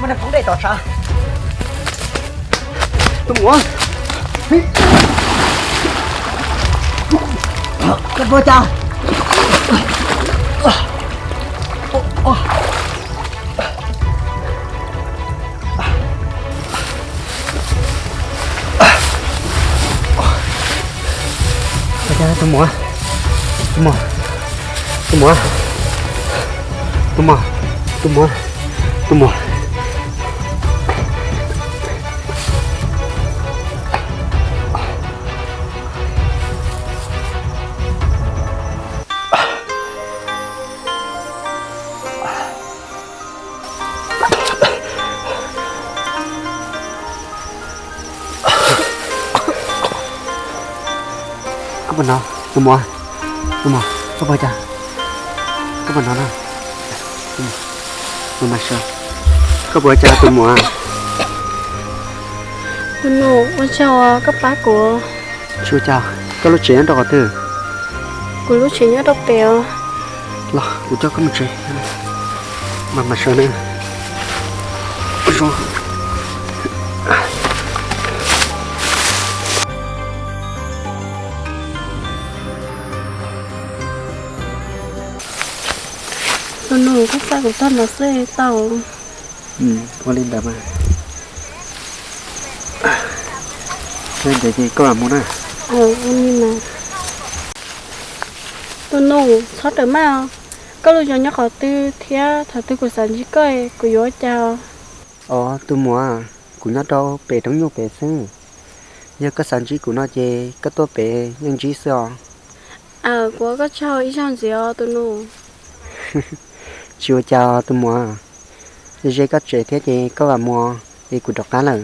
Muaj neeg poob dej tom tshav. Tus muam, koj puas cas? Tus muam, tus muam, tus muam, tus muam, tus muam, tus muam. Koj puas hnov, tus muam? Tus muam, koj puas cas? Koj puas hnov na? Koj puas cas tus muam? Tus nus, ua tsaug koj pab kuv. Tsis ua cas, koj lub tsev nyob rau qhov twg? Kuv lub tsev nyob rau pem os. Los kuv coj koj mus tsev. Mas mas sawv na. Tus nus, koj xa kuv tag no xwb tau. Ua li ntawd mas. Ua li ntawd ces koj mam mus na. Tus nus, txhob rawm maj os. Koj lub zos nyob qhov twg thiab thaum twg kuv xav ntsib koj kuv yuav ua cas? Os tus muam, kuv nyob rau pem roob nyuj pem xwb. Yog koj xav ntsib kuv no ces koj tuaj pem yeej ntsib xwb os. Aws, kuv ua koj tsaug ib zaug ntxiv os tus nus. Tsis ua cas tus muam, ze koj tsev thiab ces koj vam muag es kuv rov qab lawm.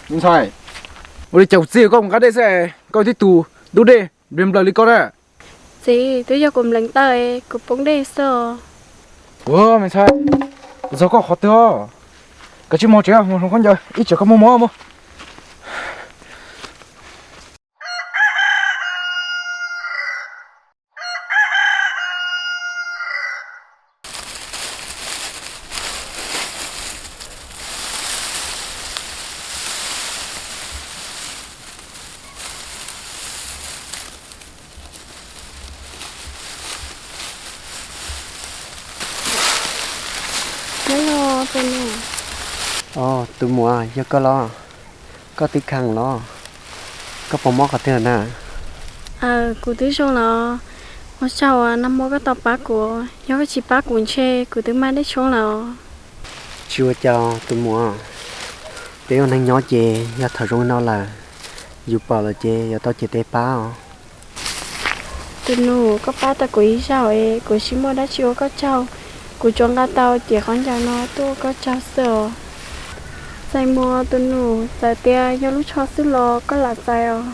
Me ntxhais, ua li cas kuv txiv koj mus nqa dej xwb, koj tib tug ntub dej nplawg nplawg li koj na. Txiv, twb yog kuv npleev taw, kuv poob dej xwb os. Ua me ntxhais, kuv txog koj qhov twg os? Koj tsis mus tsev, mus hloov khaub ncaws ib tsam koj muaj mob mus. Os, tus muam, yog koj los? Koj twb kheev los? Koj puas mob qhov twg na? Aws, kuv twb zoo los. Ua tsaug uas nag hmo koj tau pab kuv, yog koj tsis pab kuv ntshe kuv twb mag dej tshoob lawm. Tsis ua cas tus muam, peb ua neeg nyob ces yog thaum zoo no lawm, yus pom lawm ces yuav tau cev tes pab os. Tus nus, koj pab tau kuv ib zaug es kuv tsis muaj dab tsi ua koj tsaug, kuv tsuas nqa tau cev khaub ncaws no tuaj ua koj tsaug xwb os. Txais mus tus nus, txawm tias yog lub tsho xwb los koj lam txais os.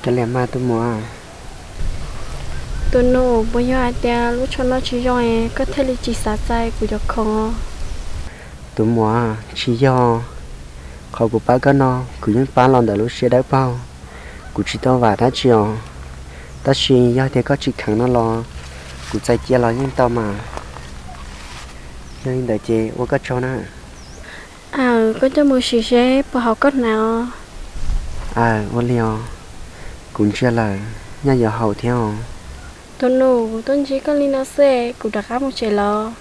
Kav liam mas tus muam. Tus nus, puas yog hais tias lub tsho no tsis zoo es koj thiaj li tsis xav txais kuv cov khoom os? Tus muam, tsis yog. Qhov kuv pab koj no kuv yeej pab los ntawm lub siab dawb paug, kuv tsis tau vam dab tsi os. Tab sis yog tias koj tsis kheev no los Kuv txais cia los yeej tau mas. Yog li ntawd ces ua koj tsaug na. Aw, koj coj mus sim seb puas haum koj hnav os. Aw, ua li os. Kuv ntsia lawm, nyaj yuav haum thiab os. Tus nus, tuaj ntsib koj li no xwb, kuv rov qab mus tsev los.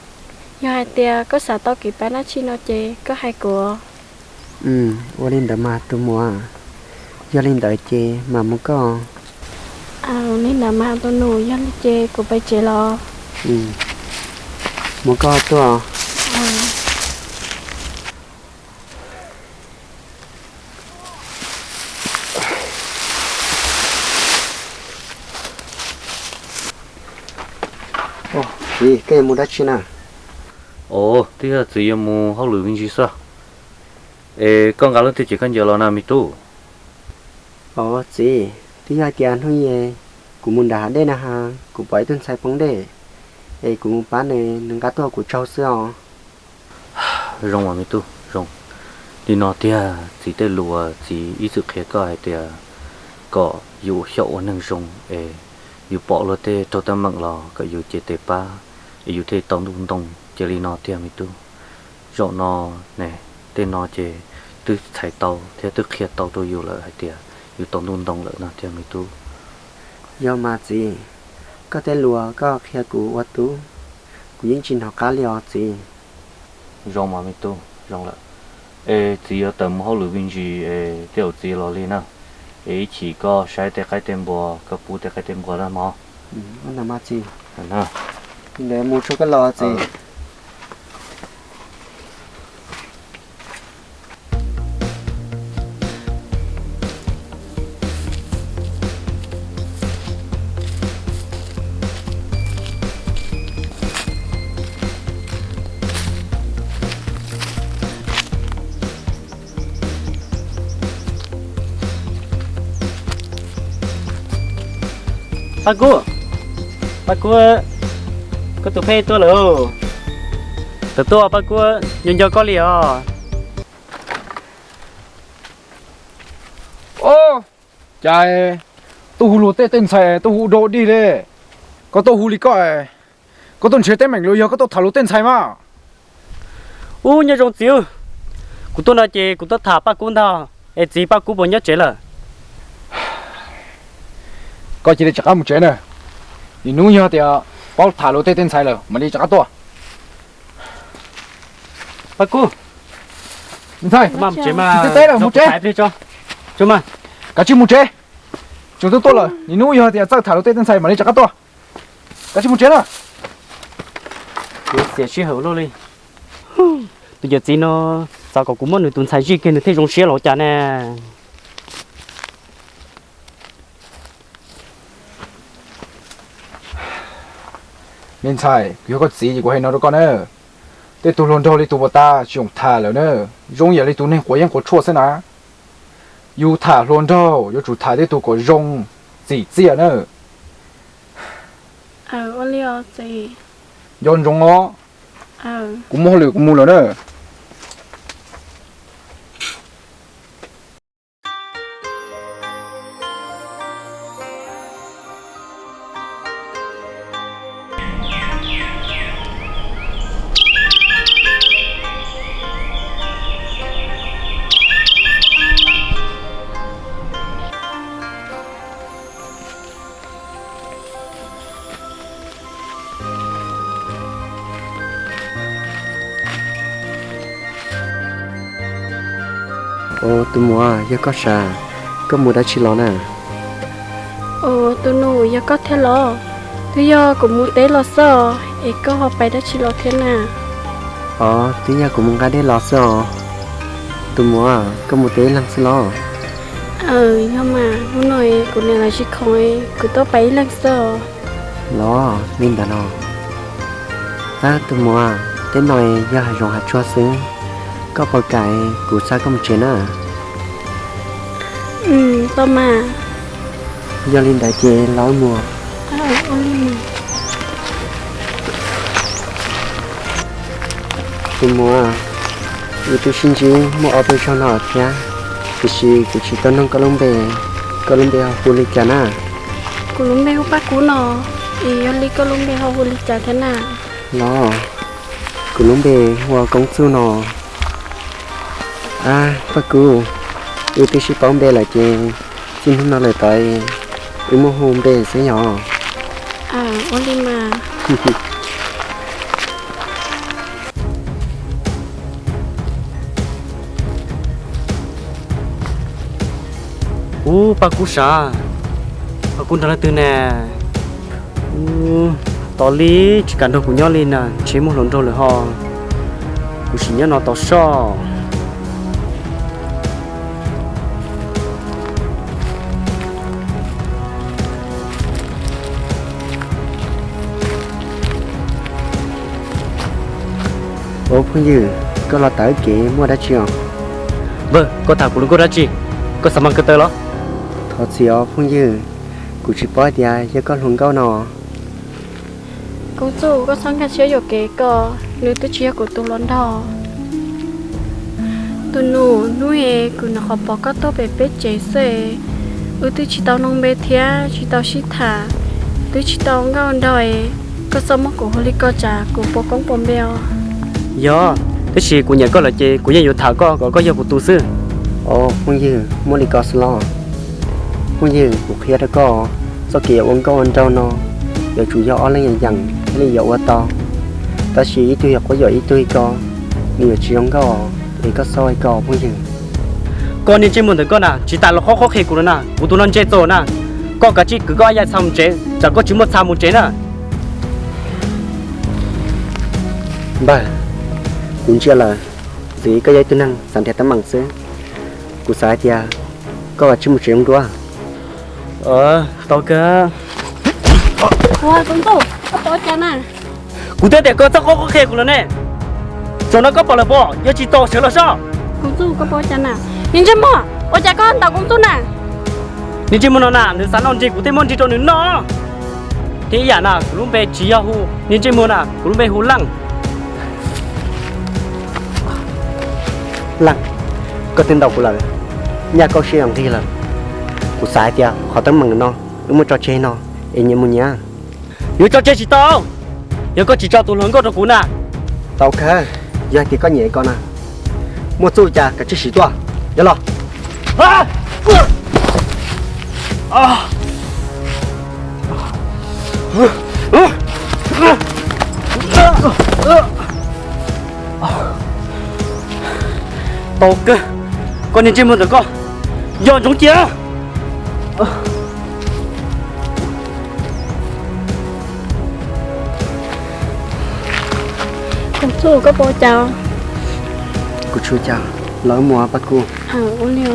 Yog hais tias koj xav tau kev pab dab tsi no ces koj hais kuv. Ua li ntawd mas tus muam, yog li ntawd ces mam mus koj. Aw, li ntawd mas tus nus, yog li ces kuv pais tsev los. Mus koj tuaj. Txiv, koj yuav mus dab tsi na? Os, twb yog txiv yuav mus hauj lwm me ntsis xwb. Es koj nqa lub txiv ces koj ncaws los na me tub. Os txiv, twb yog tias hnub ye kuv mus nram hav dej na has, kuv pom ib tug ntxhais poob dej, es kuv mus pab nws, nws nqa tuaj kuv tsaug xwb os. Zoo mas me tub, zoo. Li no tiag, txiv tej lus uas txiv ib txwm qhia koj hais tias kom yus xyaum ua neeg zoo es yus pom luag tej raug teeb meem los kom yus cev tes pab es yus thiaj tau ntuj ntoo, ces li no tiag me tub. Zaum no ne, tej no ces twb txhais tau thiab twb qhia tau rau yus lawm hais tias yus tau ntuj ntoo lawm no tiag me tub. Yog mas txiv, koj tej lus koj qhia kuv ua tub, kuv yeej tsis hnov qab li os txiv. Zoo mas me tub, zoo lawm. Es txiv yuav tawm mus hauj lwm me ntsis es tej zaum txiv los li na. Es ib chim koj saib tej qaib tej npua, koj pub tej qaib tej npua na mog. Ntawd mus tso koj los txiv. Paj Kub, Paj Kub, koj tus phej tuaj lawm. Tawm tuaj Paj Kub, nco nco koj li os. Os, cas tuaj hu luag tej tej ntxhais tuaj hu ua dog ua dig li. Koj tuaj hu li koj, koj tuaj nrhiav teeb meem los yog koj tuaj tham luag tej ntxhais mas? Ub, nyob zoo txiv, kuv tuaj no ces kuv tuaj tham Paj Kub ntag, es txiv Paj Kub puas nyob tsev lawm? Koj cia li rov qab mus tsev na. Nim hnub yog tias paub tham luag tej tej ntxhais lawm mam li rov qab tuaj. Paj Kub, ntxhais, tsis teb teb lawm, mus tsev. Kav tsij mus tsev. Tseem tuaj tuaj lawm, nim hnub yog tias txawj tham luag tej tej ntxhais mam li rov qab tuaj. Kav tsij mus tsev na. Xiam sij hawm luaj li. Tus yawm txiv no xav kom kuv muab nws tus ntxhais zij kiag nws thiaj zoo siab los cas ne. Me ntxhais, kuv yog koj txiv ces kuv hais no rau koj na. Tej tug hluas nraug li tus puas tas tsis zoo tham lawm na, zoo yam li tus neeg quav yeeb quav tshuaj xwb na. Yus tham hluas nraug yuav tsum tham tej tug kom zoo, txim txiaj na. Nco ntsoov os. Kuv muaj hauj lwm kuv mus lawm na. Ua tus muam, yog koj sav, koj mus dab tsi los na? Ua tus nus, yog koj thiab los? Twb yog kuv mus teb los xwb os, es koj ho pais dab tsi los thiab na? Os, twb yog kuv mus nqa dej los xwb os. Tus muam, koj mus teb ib leeg xwb los? Aw, yog mas, hnub no kuv niam los tsis khoom, kuv tuaj pais ib leeg xwb os. Los li ntawd los. Tab tus muam, teb no yog hav zoov hav tsuag xwb, koj puas kam kuv xa koj mus tsev na? Tau mas. Yog li ntawd ces los mus. Tus muam, wb twb sib ntsib muaj ob peb zaug no thiab, tiam sis kuv tsis tau nug koj lub npe, koj lub npe hu li cas na? Kuv lub npe hu Paj Kub no. Es yog li koj lub npe ho hu li cas thiab na? Los, kuv lub npe hu ua Koob Txuj no. Ab, Paj Kub, wb twb sib paub npe lawm ces txij hnub no lawm tod wb muaj hu npe xwb yog? Ua li mas. Ub, Paj Kub sav, Paj Kub nrog leej twg ne? Ub, tos li tsis kam nrog kuv nyob li na, ntshe muaj hluas nraug lawm ho. Kuv sim nyob no tos soj. Ua phooj ywg, koj los tawm kev muaj dab tsi os? Npawg, koj tham kuv hluas nkauj dab tsi? Koj xav mas ko taw los? Thov txim os phooj ywg, kuv tsis paub tias yog koj hluas nkauj no. Koob Txuj, koj txhob nkag siab yuam kev ko, nws twb tsis yog kuv tus hluas nraug. Tus nus, hnub es kuv nyuam qhuav pom koj tuaj pem peb tsev xwb, wb twb tsis tau noog npe thiab tsis tau sib tham, twb tsis tau nkauj nraug es koj txhob muab kuv hu li ko tsam kuv puas koob puas npe os. Yog, tab sis kuv nyiam koj lawm ces kuv yeej yuav tham koj kom koj yog kuv tus xwb. Os phooj ywg, muaj li ko xwb los? Phooj ywg, kuv qhia rau koj, txoj kev yuav ua nkauj ua nraug no yuav tsum yog ob leeg yeem yeem thiaj li yuav ua tau. Tab sis ib tug yuav quab yuam ib tug li ko, nws yuav tsis zoo nkauj, es koj txhob li ko phooj ywg. Koj niag ntsej muag ntawm koj na, tsis tas los qhov qhov qhia kuv lawm na, kuv tus no ntse txaus na. Koj kav tsij kwv koj ab yav txha mus tsev, tsam koj tsis muaj txha mus tsev na. Npawg, kuv ntsia lawm, ntxim koj yog ib tug neeg xav nrhiav teeb meem xwb. Kuv xav hais tias koj kav tsij mus tsev zoo dua. Tau kawg. Koob Txuj, koj pom ua cas na? Kuv twb tias koj txhob qhov qhov qhia kuv lawm ne. Zaum no koj pom lawm pob, yog tsis txaus sawv los soj. Koob Txuj, koj pom ua cas na? Niag ntsej muag, ua cas koj ntaus Koob Txuj na? Niag ntsej muag no na, nws xav noj ntsej kuv thiaj muab ntsej rau nws noj. Thiab ib yam na, kuv lub npe tsis yog hu niag ntsej muag na, kuv lub npe hu Leej. Leej, koj twb ntaus kuv lawm, nyaj koj siab yuav nqig lawm. Kuv xav hais tias qhov teeb meem no wb muab tso tseg no es nyias mus nyias. Yuav tso tseg tsis tau, yog koj tsis tso tus hluas nkauj rau kuv na. Tau kawg, yog hais tias koj nyiam ko na, muaj txuj cas kav tsij sim tuaj, yog los. Tau kawg, koj niag ntsej muag ntawm koj, yog ntsoov cia. Koob Txuj, koj pom cas? Kuv tsis ua cas, los wb mus Paj Kub. Ua li.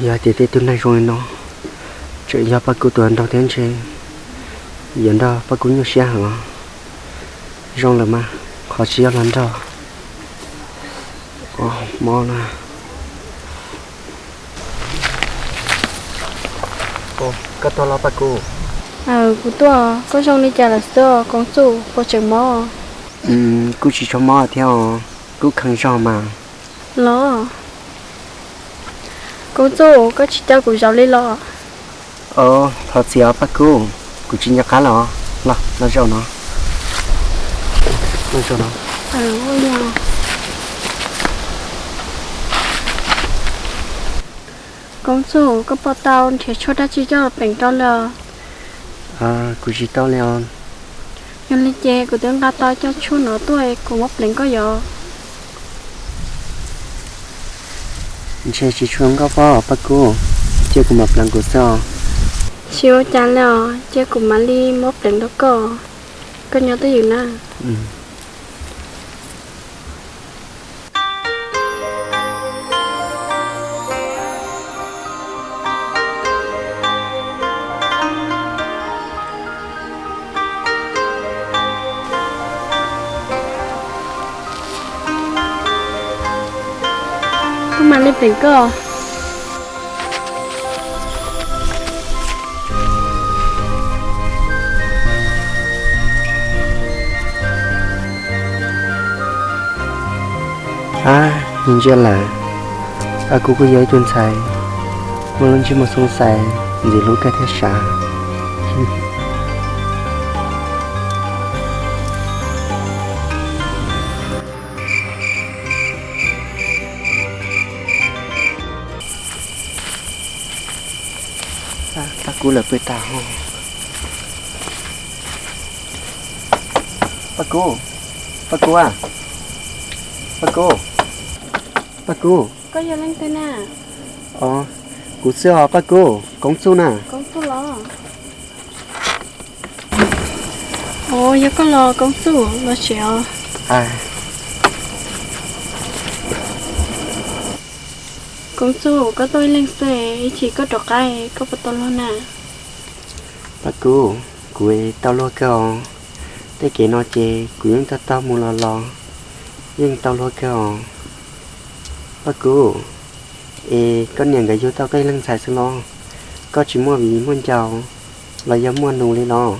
Yog tias tej tug neeg zoo li no tseem yog Paj Kub tus hluas nraug thiab ntshe yuav nrog Paj Kub nyuaj siab heev los. Zoo lawm mas, qhov tsis yog hluas nraug, mob na. Koj tuaj los Paj Kub? Kuv tuaj, koj zoo li cas lawm xwb Koob Txuj, puas tseem mob? Kuj tsis tshua mob thiab os, kuj kheev zog mas. Los, Koob Txuj, koj tsis caw kuv zaum li los? Thov txim os Paj Kub, kuv tsis nco qab lawm os. Los, los zaum no. Koob Txuj, koj puas tau nrhiav tshuaj dab tsi coj los pleev rau li os? Kuv tsis tau li os. Yog li ces kuv twb nqa tau cov tshuaj no tuaj, kuv muab pleev koj yom. Ntshe tsis tshua nkauj pob Paj Kub. Cia kuv mam pleev kuv xwb os. Tsis ua cas li os, cia kuv mam li muab pleev rau koj. Koj nyob twj ywm na. Kuv mam li pleev koj. Ab, ntsia lawm, Paj Kub kuj yog ib tug ntxhais muaj lub ntsej muag xoob xais, ntxim hlub kawg thiab sav. Paj Kub lawv pw tas ho. Paj Kub, Paj Kub a, Paj Kub, Paj Kub. Koj yog leej twg na? Os, kuv xwb os Paj Kub, Koob Txuj na. Koob Txuj los? Os, yog koj los Koob Txuj, los tsev os. Koob Txuj, koj tuaj ib leeg xwb, ib chim koj rov qab koj puas tau luag na? Paj Kub, kuv tau luag kawg os. Tej kev no ces kuv yeej taug taug mus los los, yeej tau luag kawg os. Paj Kub, es koj niam nkawd yug tau koj ib leeg ntxhais xwb los? Koj tsis muaj viv muaj ncaus los yog muaj nus li los?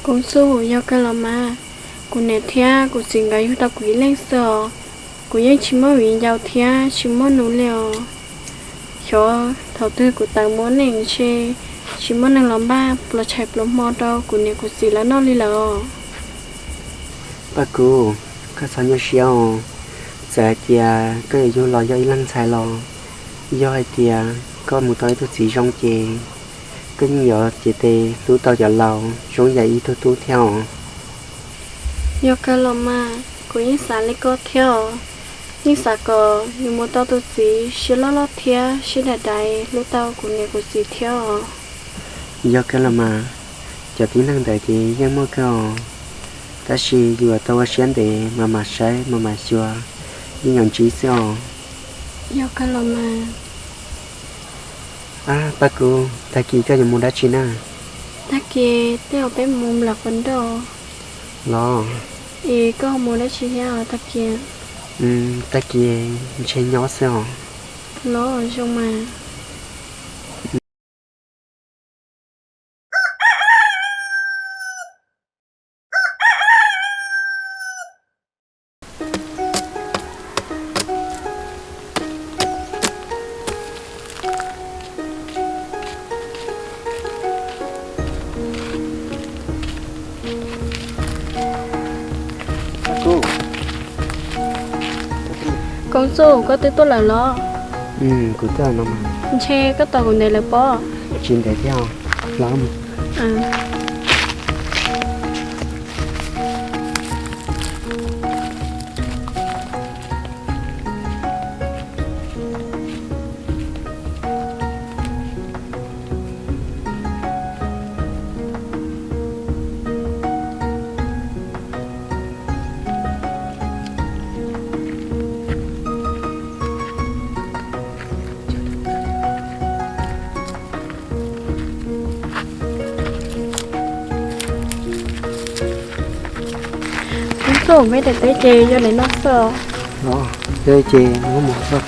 Koob Txuj, yog kawg los mas, kuv niam thiab kuv txiv nkawd yug tau kuv ib leeg xwb os. Kuv yeej tsis muaj viv ncaus thiab tsis muaj nus li os. Xyov thaum twg kuv tawm mus ua neej ntshe tsis muaj neeg los npaj pluas tshais pluas hmo rau kuv niam kuv txiv lawv noj li lawm os. Paj Kub, koj txhob nyuaj siab os. Txawm hais tias koj yuav yug los yog ib leeg ntxhais los, yog hais tias koj mus tau ib tug txiv zoo ces koj yeej yuav cev tes hlub tau cov laus zoo yam ib tug tub thiab os. Yog kawg los mas, kuv yeej xav li koj thiab os. Yeej xav kom yus mus tau tus txiv siab loj loj thiab siab daiv daiv hlub tau kuv niam kuv txiv thiab os. Yog kawg los mas, cov tib neeg ntawd ces yeej muaj kawg os, tab sis yus tau ua siab ntev mas mam saib mas mam xyuas, yeej yuav ntsib xwb os. Yog kawg los mas. Ab, Paj Kub, tag kis koj yuav mus dab tsi na? Tag kis tej zaum peb mus nplawm quav nroj. Los? Es koj mus dab tsi thiab tag kis? Tag kis ntshe nyob xwb os. Los zoo mas. Koob Txuj, koj twb tuaj lawm los? Kuv tuaj no mas. Ntshe koj tos kuv ntev lawm pob? Tsis ntev thiab, los. Koob Txuj, peb daim teb ces yog daim no xwb. Yog ces muab mus txog.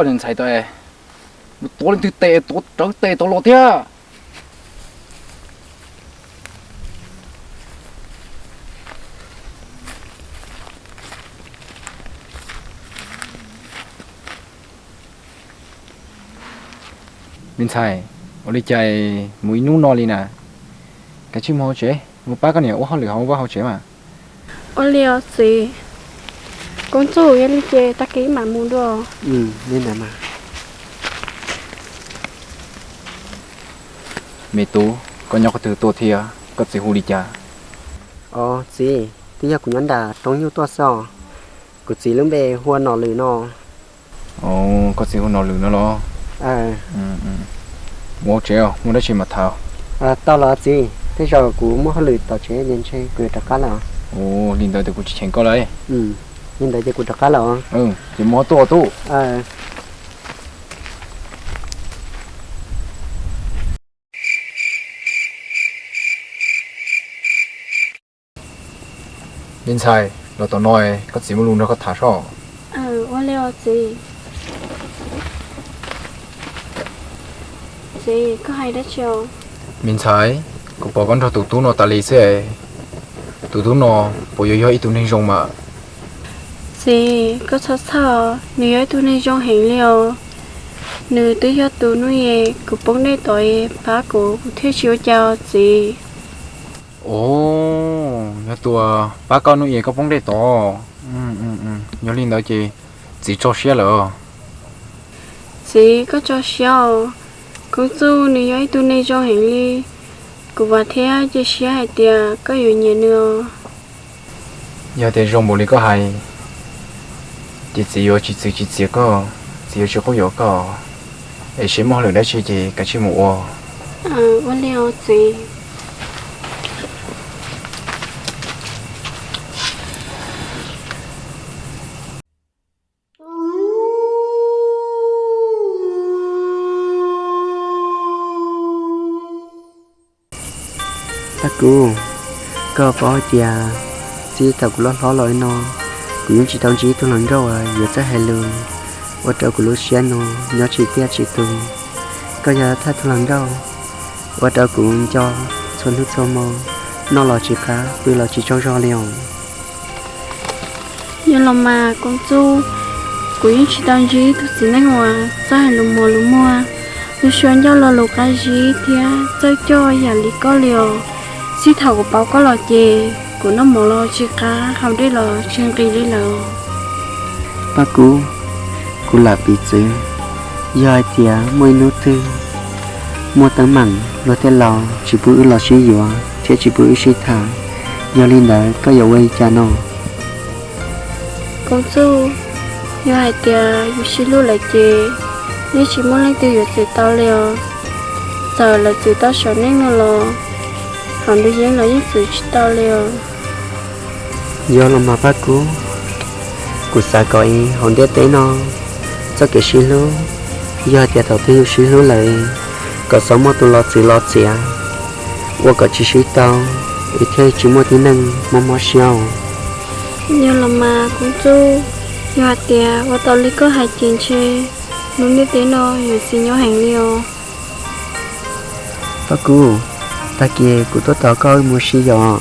Ntxhais, tuav leej twg tes, tuav rawv tes tuav los thiab. Me ntxhais, ua li cas mus ib hnub no li na? Kav tsij mus hauv tsev, mus pab koj niam ua hauj lwm hauv vaj hauv tsev mas. Ua li os txiv. Koob Txuj, yog li ces tag kis mam mus dua. Me tub, koj nyob qhov twg tuaj thiab? Koj txiv hu li cas? Os txiv, twb yog kuv nyob nram roob nyuj tuaj xwb os. Kuv txiv lub npe hu ua Nom Lwm no. Koj txiv hu Nom Lwm no los? Mus hauv tsev, muaj dab tsi mam tham. Tau los txiv, tej zaum kuv muaj hauj lwm tom tsev ces ntshe kuv yuav rov qab lawm. Li ntawd ces kuv tsis cheem koj lawm. Li ntawd ces kuv rov qab lawm. Ces mus tuaj tub. Me ntxhais, los tom no, koj txiv muaj lus nrog koj tham soj. Ua li os txiv. Txiv, koj hais dab tsi os? Me ntxhais, kuv pom koj nrog tus tub no tas li xwb. Tus tub no puas yuav yog ib tug neeg zoo mas? Txiv, koj txhob txhawj, nws yog ib tug neeg zoo heev li os. Nws twb yog tus nuj es kuv poob dej tod pab kuv, kuv thiaj tsis ua cas os txiv. Os, yog tus pab koj nuj es koj poob dej tod. Yog li ntawd ces txiv tso siab lawm. Txiv, koj tso siab os. Koob Txuj nws yog ib tug neeg zoo heev li. Kuv vam thiab cia siab hais tias koj yuav nyiam nws os. Yog tias zoo npaum li koj hais, ces txiv yuav tsis txwv tsis txiav koj, txiv yuav tsis quab yuam koj. Es seb muaj hauj lwm dab tsi ces kav tsij mus ua. Ua li os txiv. Paj Kub, koj paub hais tias txij thaum kuv loj hlob los li no, kuv yeej tsis tau ntsib tus hluas nkauj uas yuav txawj hais lus ua rau kuv lub siab no nyob tsis tiaj tsis tus. Koj yog thawj tus hluas nkauj ua rau kuv nco txhua hnub txhua hmo, noj los tsis qab, pw los tsis tsaug zog li os. Yog los mas Koob Txuj, kuv yeej tsis tau ntsib tus txiv neej uas txawj hais lus mos lus muag, lub suab ncauj lo lus qab zib thiab txawj coj yam li koj li os. Txij thaum kuv paub koj los ces kuv noj mov los tsis qab, haus dej los tsis nqis li lawm. Paj Kub, kuv lam piv txwv, yog hais tias muaj ib hnub twg muaj teeb meem luag tej laus tsis pub wb los sib yuav thiab tsis pub wb sib tham, yog li ntawd koj yuav ua li cas no? Koob Txuj, yog hais tias yus sib hlub lawm ces yeej tsis muaj leej twg yuav txwv tau li os. Txawm lawv txwv tau saum neej no los hauv nruab yeeb los yeej txwv tsis tau li os. Yog los mas Paj Kub, kuv xav kom hauv ntiaj teb no txoj kev sib hlub, yog hais tias thaum twg yus sib hlub lawm, kom txhob muaj tus los txwv los txiav, ua kom tsis sib tau, es thiaj tsis muaj tib neeg mob mob siab os. Yog los mas Koob Txuj, yog hais tias ua tau li koj hais ces ntshe lub ntiaj teb no yuav tsis nyob heev li os. Paj Kub, tag kis kuv tuaj tos koj wb mus ua si yom.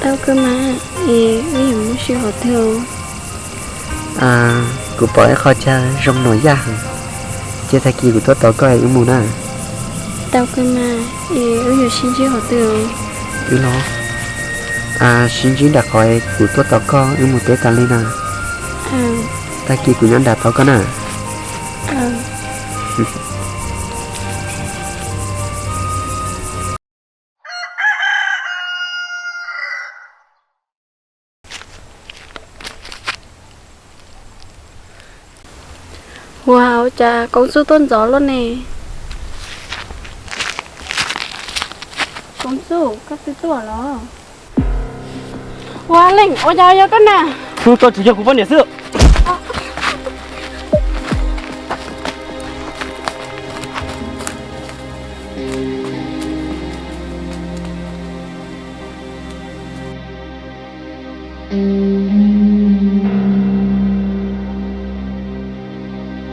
Tau kawg mas, es wb yuav mus ua si qhov twg? Kuv pom ib qho chaw zoo noj yaj heev, ces tag kis kuv tuaj tos koj es wb mus na. Tau kawg mas, es wb yuav sib ntsib qhov twg? Wb los sib ntsib nram qhov kuv tuaj tos koj wb mus teb tas li na. Tag kis kuv nyob nram tos koj na. Ua cas Koob Txuj tuaj ntxov luaj ne? Koob Txuj, koj twb tuaj los? Ua leej, ua cas yog koj na? Twb koj tsis yog kuv poj niam xwb.